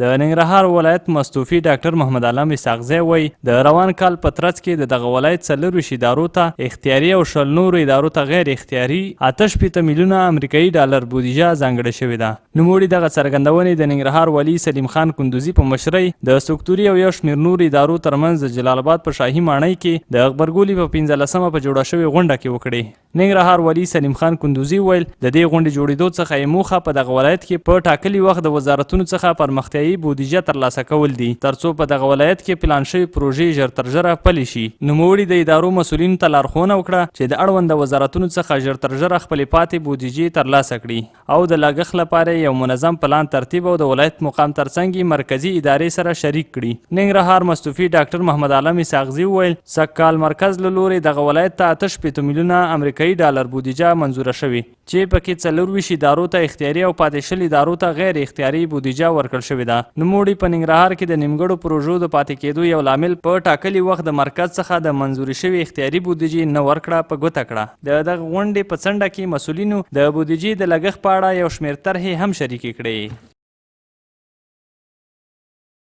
د ننګرهار ولایت مستوفي ډاکټر محمد عالم اسحاقزی وایي، د روان کال په ترڅ کې د دغه ولایت 24 ادارو ته اختیاري او 20 نورو ادارو ته غیر اختیاري 68 میلیونه امریکایي ډالر بودیجه ځانګړې شوې ده. نوموړي دغه څرګندونې د ننګرهار والي سلیم خان کندوزي په مشرۍ د سکتوري او یو شمېر نورو ادارو ترمنځ د جلال اباد په شاهي ماڼۍ کې د غبرګولي په 15مه په جوړه شوې غونډه کې وکړې. ننګرهار والي سلیم خان کندوزي وویل، د دې غونډې جوړېدو څخه یې موخه په دغه ولایت کې په ټاکلي وخت د وزارتونو څخه پرمختیایي بودیجه ترلاسه کول دي، ترڅو په دغه ولایت کې پلان شوې پروژې ژر تر ژره پلې شي. نوموړي د ادارو مسؤلینو ته لارښوونه وکړه چې د اړونده وزارتونو څخه ژر تر ژره خپلې پاتې بودیجې ترلاسه کړي او د لګښت لپاره یې یو منظم پلان ترتیب او د ولایت مقام ترڅنګ یې مرکزي ادارې سره شریک کړي. ننګرهار مستوفي ډاکټر محمد عالم اسحاقزي وویل، سږ کال مرکز له لورې دغه ولایت ته 68 میلیونه امریکایي ډالر بودیجه منظوره شوې، چې پکې 24 ادارو ته اختیاري او پاتې 20 ادارو ته غیر اختیاري بودیجه ورکړل شوې ده. نوموړي په ننګرهار کې د نیمګړو پروژو د پاتې کېدو یو لامل په ټاکلي وخت د مرکز څخه د منظورې شوې اختیاري بودیجې نه ورکړه په ګوته کړه. د دغه غونډې په څنډه کې مسؤلینو د بودیجې د لګښت په اړه یو شمېر طرحې هم شریکې کړې.